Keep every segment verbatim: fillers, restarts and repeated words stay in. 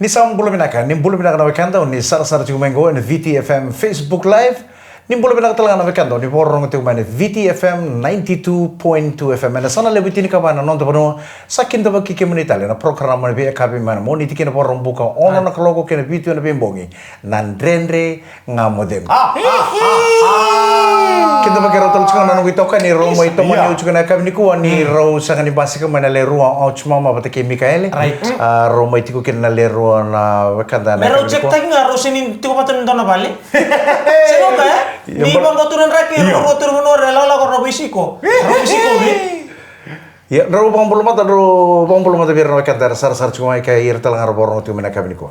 Ni sa bula vinaka, ni bula vinaka na wekada, ni sarasara tiko mai qo ena V T F M Facebook Live. Ni bula vinaka tale ga na wekada, ni vakarorogo tiko mai na V T F M ninety-two point two F M. Ena yasana levu e tinikava ena noda vanua, sa kidavaki kemuni tale na porokaramu ni veiyakavi mai na Moniti ki na Vakaraubuka, ono na kaloko kei na vitu ena veibogi, na Dredre Ga Mo Cegu. Kidavaki rau tale tiko na noqu itokani, rau mai tomani au tiko na yakavi nikua, ni rau sega ni basika mai na Le Rua, o Chumama vata kei Mikaele. Right. A, rau mai tiko kina na Le Rua na wekada na yakavi nikua. Me rau check taki ga, rau sega ni tiko vata ni dua na vale. Sega ka, e? Ni vaqo tu na draki, rau rua tu na vanua, rau lako, rau veisiko. Rau veisiko, vi? Ia, rau vakabula mada, rau vakabula mada vei ira na wekada era sarasara tiko mai kei ira tale ga rau vakarorogo tiko mai na yakavi nikua.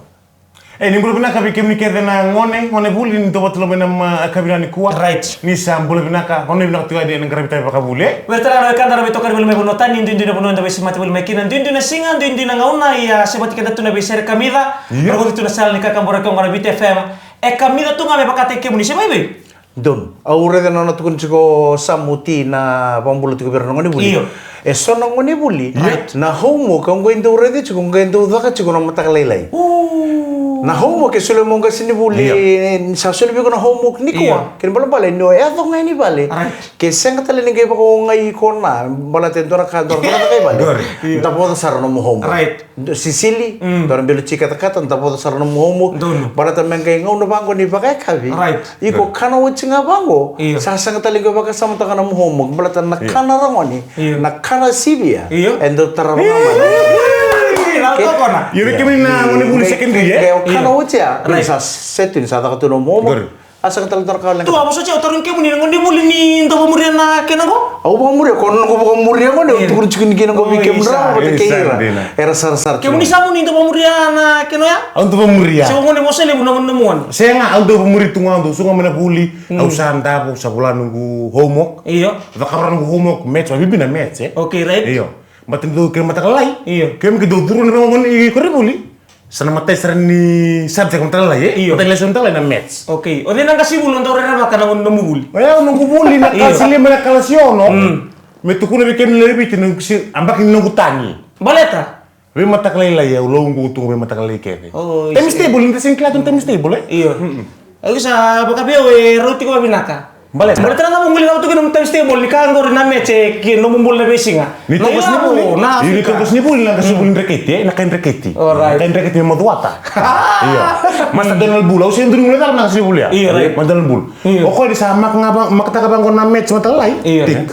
E, ni bula vinaka vei kemuni kece na gone, gone vuli, ni dau vata tale mai na ma-, yakavi nikua. Right. Ni sa bula vinaka, gone vinaka tiko ena qaravi tavi vakavuli, e? Vei ira tale ga na wekada ra veitokani voli mai vanua tani, duidui na vanua eda veisemati voli mai kina, duidui na siga, duidui na gauna, ia se vata keda tu na veisere kamica, ia, rogoci tu na sala ni kakaburaki oqo na V T F M. E kamica tu ga me vakataki kemuni, se vaivei? Donu. Au raica na nona tukuni tiko Samu Ti na vakabula tiko vei ira na gone vuli. Io. E so na gone vuli. Right. Na homework, au qai dau raica tiko, au qai dau caka tiko na mataka lailai. Ooh. Na homework e solia mai o qasenivuli, io, e, ni sa solia vei iko na homework nikua. Io. Kena ibalebale ni o yaco ga yani i vale. Right. Ke sega tale ni qai vakaogai iko na, baleta e dua na ka, dua na ka e vale. Qori. Io. Davoca sara nomu homework. Right. Dua sisili, mm, dua na belo ti katakata, davoca sara nomu homework. Donu. Baleta me qai gauna vaqo ni vakayakavi. Right. Iko kana oti ga vaqo, io, sa sega tale qai vakasamataka nomu homework. Baleta na, io, kana ragone, io, na kana sivia, io, e dau tarava ga mai. Io, na tokona. Io, vei kemuni na gone vuli secondary, e? Ke o kana oti ya, right, sa set, ni sa caka tu nomu homework. Good. A sega tale dua na ka leqa. Tu a vosa tiko, au tarogi kemuni na gone vuli ni dau vakamuria na kena qo? Au vakamuria, ko na noqu vakamuria qo, ne, io, tukuna tiko ni kena qo vei kemuni, isa, rawa vata kei ira. Isa, dina. Era sarasara tiko. Kemuni Samu ni dau vakamuria na kena oya? Au dau vakamuria. Se o gone vosa levu na gone na mua. Sega, au dau vakamuria tu ga, au dau suka mai na vuli, mm, au sa davo, au sa vola noqu homework. Io. Cakava noqu homework, maths, vakabibi na maths, e? Okay, right. Io. Baleta ni dau kena mataka lailai. Io. Kemuni ke dau curu na vei gone i koronivuli. Sa na matai sara ni subject mataka lailai, e? Io. Matai lesson mataka lailai na maths. Okay. O cei na qasenivuli o dau rerevaka na nomu vuli? O yau noqu vuli na, io, kalasi lima, na kalasi ono. Mm. Me tukuna vei kemuni na lewe i Viti na noqu si-, yabaki ni noqu tagi. Baleta? Veimataka lailai, au lauqu tu ga veimataka lailai kece. Oh, I see. Times table, ni da sega ni kila tu na times table, e? Io. Mm-mm. Au sa vaka vei au e rauti iko vakavinaka. Baleta? Baleta na cava o guilecava tu kina nomu times table ni ka qori na maths e ki nomu bula na veisiga. Ni toka qasenivuli. Na ilavo, na, io, ni toka qasenivuli, na qasenivuli dreketi, e? Na kai dreketi. Alright. Na kai dreketi me macuata. Io. Master Donald Bull, au se duri guilecava na qasenivuli ya. Io, right. Master Donald Bull. Io. O koya ni sa maka ga va-, makataka vaqo na maths mataka lailai. Io. Tik.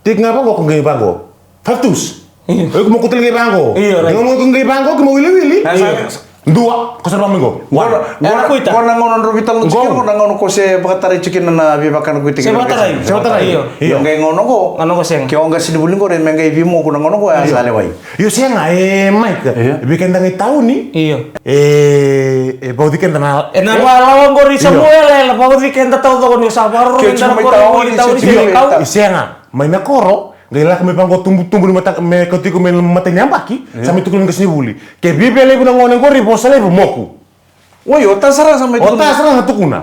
Tik ga vaqo, ko qai vaqo. Five twos. Io. Oi, ko mo kutali qai vaqo. Io, right. Mo, mo qai vaqo, ko mo wiliwili. Io. Dua, ko sa rau mai qo. One. Qo na, qo na gauna drau veitalanoa tiko, qo na gauna ko se vakatarai tiko kina na veivakanakuitaki. Se vakatarai. Se vakatarai. Io. Io. Qai gauna qo. Gauna qo sega. Ke o qasenivuli qori, me qai veimoku na gauna qo, e sa lewai. Io, sega, e, Mike. Io. Vei keda qai tauni. Io. E, e vauci keda na. E na, io, valavala qori, io, Samuela, e na vauci keda taucoko ni sa vakarorogo. Ke tiko mai tauni, tauni se, io, veikau. Sega, mai na koro. Qai lako mai vaqo tubutubu ni mata, me kauti iko mai na matai ni yabaki, io, sa mai tukuna na qasenivuli. Ke viavia levu na gone qori, vosa levu, moku. Oi, o ta sara sa mai tukuna. O ta sara na tukuna.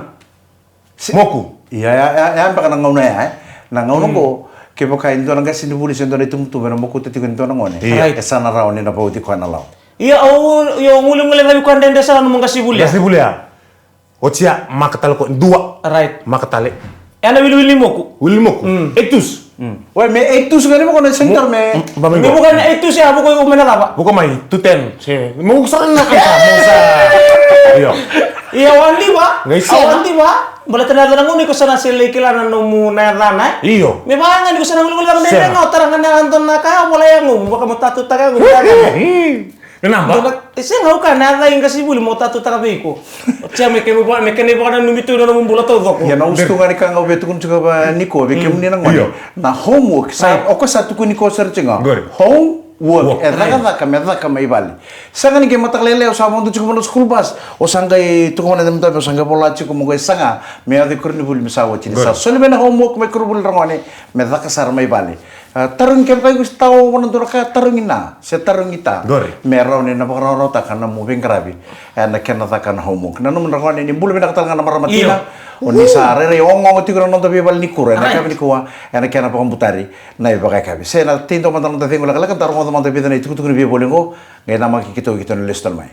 Se-, moku. Ia, ia, ia, ia beka na gauna ya, e? Na gauna, mm, qo, kevaka e dua na qasenivuli se dua na itubutubu e na mokuta tiko e dua na gone. Ia. Right. E sa na rawa ni na vauci koya na lawa. Ia, au, io, guileguilecavi koya dredre sara nomu qasenivuli ya. Qasenivuli ya. Oti ya, maka tale ko dua. Right. Maka tale. E na wiliwili ni moku. Wili ni moku. Mm. Eight twos. Mm. Oi, me eight twos ga ni moku na center, mm, me. Mm, ba me ni qo. Vuka na eight twos ya, vuka iko mai na cava? Vuka mai, two ten. Se, moku sara na ansa, mo sa. Io. Io, wadiva. Qai sega. Wadiva. Baleta na yacana qo ni ko sa na se lai kila na nomu na yacana, e? Io. Me vaka ga ni ko sa na guileguileca dredre ga, o tara ga na yacana, ka ya, vola ya qo, vakamatata tu, taka ya qo. E naba? Dua na, e sega, au kaya na yaca i qasenivuli mo tatutaka vei iko. Oti ya me kena iva-, me kena ivakananumi tu na nomu bula taucoko. Ia na usutu ga ni ka ga au via tukuna tiko vei nikua, vei kemuni na gone. Io. Na homework, sa, right, o koya sa tukuni koya sara tiko ga. Qori. Homework. Work. E cakacaka, right, me caka mai vale. Sega ni qai mataka lailai o sa vodo tiko mai na school bus. O sa qai tukuna na mataka, o sa qai vola tiko mo qai saga me yaco i koronivuli me sa oti. Ni sa soli mai na homework mai koronivuli, ragone, me caka sara mai vale. A, tarogi kevaka iko sa tawa na dua na ka, tarogi na, se tarogi ta. Qori. Me rawa ni na vakarawarawataka na nomu veiqaravi, e, na kena caka na homework. Na nomu na gone, ni bula vinaka tale ga na marama tina. Io. O ni sa rairai ogaoga tiko na noda veivale ni kuro, e na, right, yakavi nikua, e na kena vakabutari na ivakayakavi. Se na tei dua mada na noda cegu lekaleka, da rogoca mada e vica na itukutuku ni veivoli oqo, qai namaki keitou, keitou na lesu tale mai.